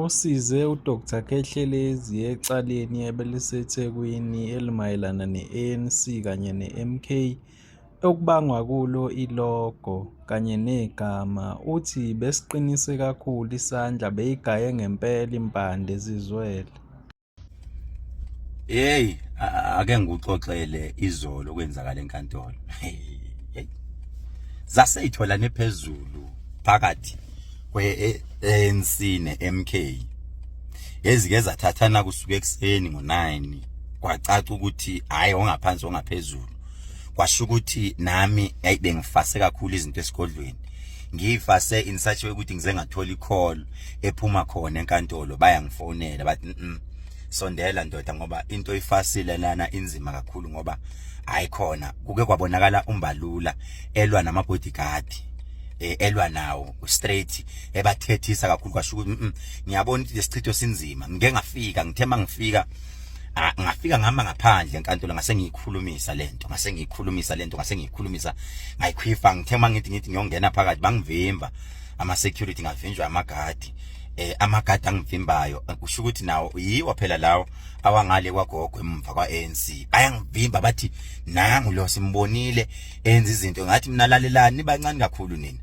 Osize uDkt Khehlelezi ecaleni ebeliseThekwini elimayelana ne-ANC kanye ne-MK okubangwa kulo i-logo kanye negama, uthi besiqinise kakhulu isandla beyigaye ngempela impande zizwele. Hey, ake ngikuxoxele izolo kwenzakala enkantolo. Hey. Zaseyitholane phezulu phakathi kwe-ANC ne-MK. Ezike zathathana kusuka ekuseni ngo-9 kwacaca ukuthi hayi ongaphansi ongaphezulu. Kwasho ukuthi nami ayi bengifase kakhulu izinto esigodlweni. Ngiyifase in such a way ukuthi ngize ngathola i-call ephuma khona enkantolo bayangifonela bathi sondela ndoda ngoba into ifasile lana inzima kakhulu ngoba hayi khona kuke kwabonakala umbalula elwa nama bodyguard eh, elwa nawo straight ebathethisa kakhulu kwasho ukuthi ngiyabona ukuthi lesichitho sinzima. Ngike ngafika, ngithe mangifika ngafika ngama ngaphandle enkantolo, ngase ngiyikhulumisa lento, ngase ngiyikhulumisa lento, ngase ngiyikhulumisa ngayikhwifa. Ngithe mangithi ngithi ngiyongena phakathi bangivimba ama security, ngavinjwa amagadi, amagadi angivimbayo kusho ukuthi nawo yiwo phela lawo awangale kwagogo emva kwa-ANC. Bayangivimba bathi nangu lo simbonile enza izinto. Ngathi mina lalelani, nibancane kakhulu nina,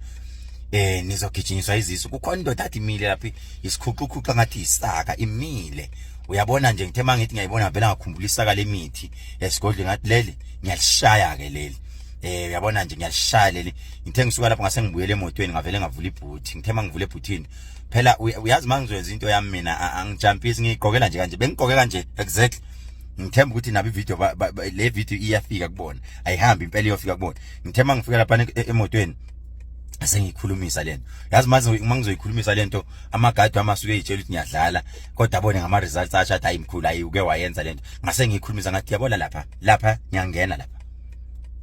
nizogijinyiswa izisu. Kukhona indoda athi imile lapha isikhuxukhuxa ngathi isaka imile, uyabona nje. Ngithe mangithi ngiyayibona vele ngakhumbula isaka lemithi esigodlweni, ngathi leli ngiyalishaya ke leli, uyabona nje, ngiyalishaya leli. Ngithe ngisuka lapho ngase ngibuyele emotweni, ngavele ngavula ibhuthi. Ngithe mangivula ebhuthini phela uyazi mangizoyenza into yami mina angijampisi, ngiyigqokela nje kanje, bengigqoke kanje exactly. Ngithemba ukuthi nabo ivideo, le video iyafika kubona, ayihambi impela iyofika kubona. Ngithe mangifika lapha emotweni asengiyikhulumisa lento, yazi manje uma ngizoyikhulumisa lento amagadi amasuke eyitshela ukuthi ngiyadlala, kodwa abone ngama results asho athi hayi mkhulu, ayi uke wayenza lento. Ngase ngiyikhulumisa ngathi yabona lapha, lapha ngiyangena lapha,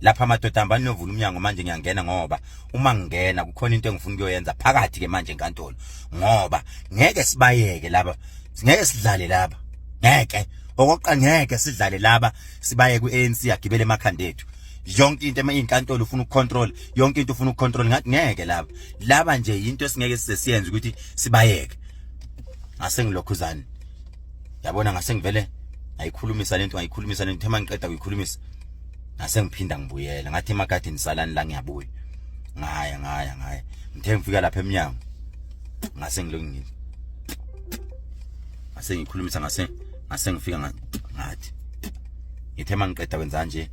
lapha amadoda hamba niyovula umnyango manje ngiyangena, ngoba uma ngingena kukhona into engifuna ukuyoyenza phakathi ke manje enkantolo, ngoba ngeke sibayeke laba, ngeke sidlale laba, ngeke okokuqala ngeke sidlale laba, sibaye ku-ANC agibele emakhanda ethu yonke into inkantolo ufuna ukucontrol yonke into, ufuna ukucontrol. Ngathi ngeke laba, laba nje into esingeke size siyenze ukuthi sibayeke. Ngase ngilokhuzana, yabona, ngase ngivele ngayikhulumisa lento, ngayikhulumisa lento. Uma ngiqeda kuyikhulumisa ngase ngiphinda ngibuyela, ngathi emagadini salani la, ngiyabuya. Ngaya ngaya ngaya, ngithe ngifika lapha eminyango ngase ngilungile, ngase ngikhulumisa, ngase ngifika ngathi ngithe mangiqeda kwenza nje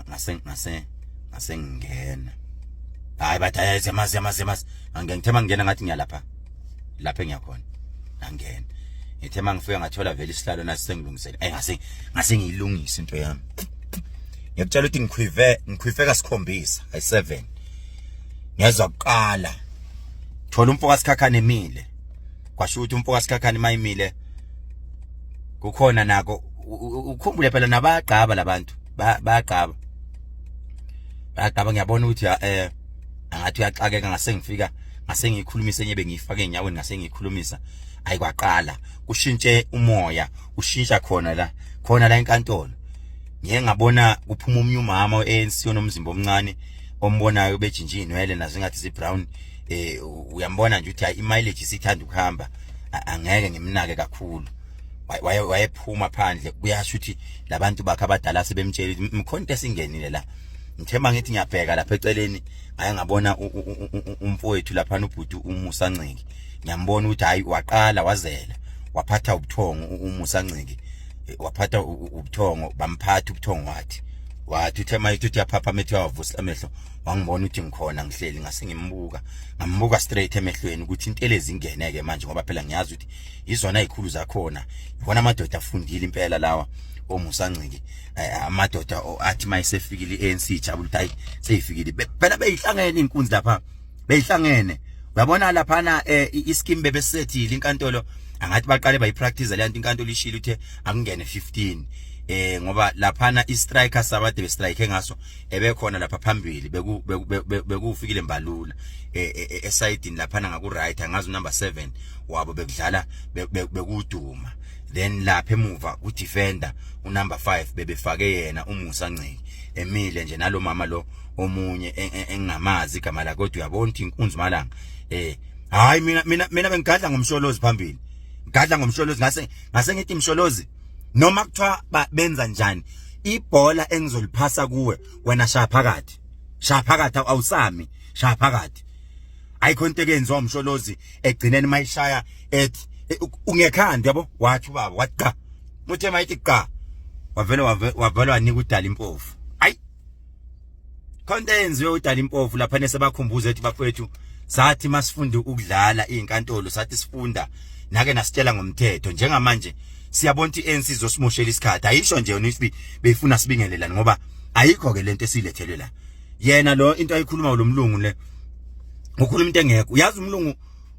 ngase ngingena. Hayi bathi hayi siyamazi, siyamazi, siyamazi. Ngithe mangingena ngathi ngiyalapha lapha engiyakhona, ngangena. Ngithe mangifika ngathola vele isihlalo nasi sengilungisele, ngase ngiyilungisa into yami. Ngiyakutshela ukuthi ngikhwive, ngikhwife kasikhombisa, ayi 7. Ngezwa kuqala thola umfo kaSikhakhane emile, kwasho ukuthi umfo kaSikhakhane mayimile kukhona nako. Ukhumbule phela nabayagqaba labantu, bayagqaba, bayagqaba. Ngiyabona ukuthi angathi uyaxakeka. Ngase ngifika ngase ngiyikhulumisa enye bengiyifake enyaweni, ngase ngiyikhulumisa. Ayikwaqala kushintshe umoya, ushintsha khona la, khona la enkantolo. Ngiye ngabona kuphuma omunye umama we-ANC onomzimba omncane ombonayo bejinje inwele nazo ngathi zi brown, uyambona nje ukuthi hayi imileage isithanda ukuhamba, angeke ngimnake kakhulu. Wayephuma phandle kuyasho ukuthi labantu bakhe abadala sebemtshela ukuthi mkhonto esingenile la. Ngithe mangithi ngiyabheka lapha eceleni ngaye ngabona umfowethu lapha ubhuti uMusa Nciki, ngiyambona ukuthi hayi waqala wazela waphatha ubuthongo uMusa Nciki, waphatha ubuthongo, bamphatha ubuthongo. Wathi uthe mayithi uthi yaphapha amethu yawavusa amehlo wangibona ukuthi ngikhona ngihleli. Ngase ngimbuka, ngambuka straight emehlweni ukuthi intelezi ingeneke manje, ngoba phela ngiyazi ukuthi izona izikhulu zakhona, ibona amadoda afundile impela lawa oMusa Nciki, amadoda athi mayisefikile iANC ijabula ukuthi hayi seyifikile phela. Beyihlangene inkunzi lapha, beyihlangene, uyabona laphana, ischeme bebesethile inkantolo angathi baqale bayipractice le nto. Inkantolo ishilo uthe akungene 15, ngoba laphana istriker sabade bestrike ngaso ebekhona lapha phambili bekufikile Mbalula esayidini laphana ngaku right, angazi number 7 wabo bekudlala bekuduma. Then lapha emuva ku defender unumber 5 bebefake yena uMusa Nciki emile nje nalo mama lo omunye engingamazi igama lakhe, kodwa uyabona ukuthi inkunzi malanga. Hayi, mina bengigadla ngomsholozi phambili, ngigadla ngomsholozi, ngase ngithi msholozi, noma kuthiwa benza njani, ibhola engizoliphasa kuwe wena, shaya phakathi, shaya phakathi, awusami, shaya phakathi. Ayikho into ekenziwa umsholozi egcineni mayishaya ethi ungekhanda yabo. Wathi ubaba wathi cha, uthe mayithi cha, wavele wavele wanika udala impofu. Ayi, khonto eyenziwe udala impofu lapha nesebakhumbuza ethi bafowethu, sathi masifunda ukudlala izinkantolo, sathi sifunda nake nasitshela ngomthetho. Njengamanje siyabona ukuthi i-ANC izosimoshela isikhathi. Ayisho nje yona isibi beyifuna sibingelelane, ngoba ayikho ke lento esilethelwe la. Yena lo into ayikhuluma lo mlungu le, ukhuluma into engekho. Uyazi umlungu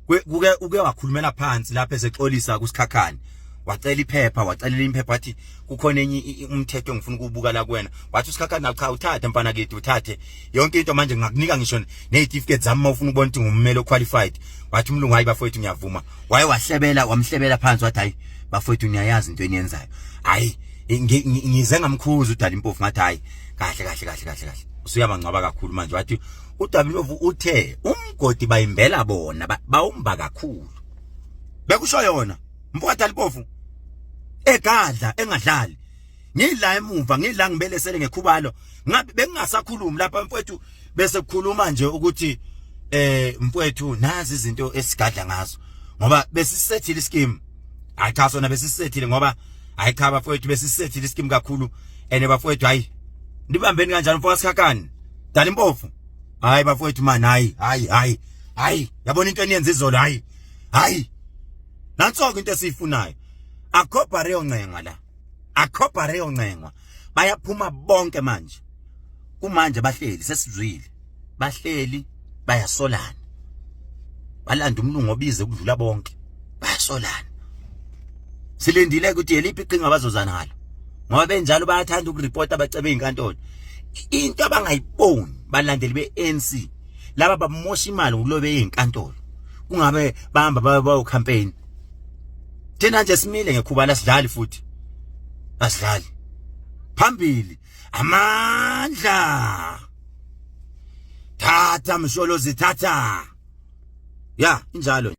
kuke uke wakhulumela phansi lapha esexolisa kusikhakhane, wacela iphepha, wacelela iphepha, wathi kukhona enye umthetho engifuna ukubuka la kuwena. Wathi usikhakhane, cha, uthathe mfana kithi, uthathe yonke into manje, ngingakunika ngisho nezitifiketi zami uma ufuna ukubona ukuthi ngummeli oqualified. Wathi umlungu, hayi bafowethu, ngiyavuma. Waye wahlebela, wamhlebela phansi, wathi hayi bafowethu, niyayazi into eniyenzayo. Hayi, ngize ngamkhuza udala impofu, ngathi hayi, kahle kahle kahle kahle kahle, usuyabangcwaba kakhulu manje. Wathi uDabilovu uthe umgodi bayimbela bona, bawumba kakhulu, bekusho yona mfowethu Dalipofu egadla engadlali. Ngila emuva, ngila ngibelesele ngekhubalo, ngabe bengingasakhulumi lapha mfowethu, bese kukhuluma nje ukuthi mfowethu, nazi izinto esigadla ngazo, ngoba besisethile ischeme. Hayi cha, sona besisethile, ngoba hayi cha bafowethu, besisethile ischeme kakhulu. Ene bafowethu, hayi, nibambeni kanjani mfowethu Sikhakhane, Dali Mpofu? Hayi bafowethu man, hayi hayi hayi hayi, yabona into eniyenza izolo, hayi hayi, nanso into esiyifunayo. Akho bhareyo ncenga la, akho bhareyo ncengwa, bayaphuma bonke manje. Kumanje bahleli, sesizwile, bahleli bayasolana, balanda umlungu obize ukudlula bonke, bayasolana. Silindile ukuthi yeliphi iqhinga abazozana ngalo, ngoba benjalo bayathanda ukuripota, bacebe izinkantolo. Into abangayiboni balandeli be-ANC laba, bamosha imali ngokulobe izinkantolo, kungabe bahamba bayo campaign. Thina nje simile ngekhuba, lasidlali futhi asidlali phambili. Amandla, thatha msholozi, thatha ya, injalo.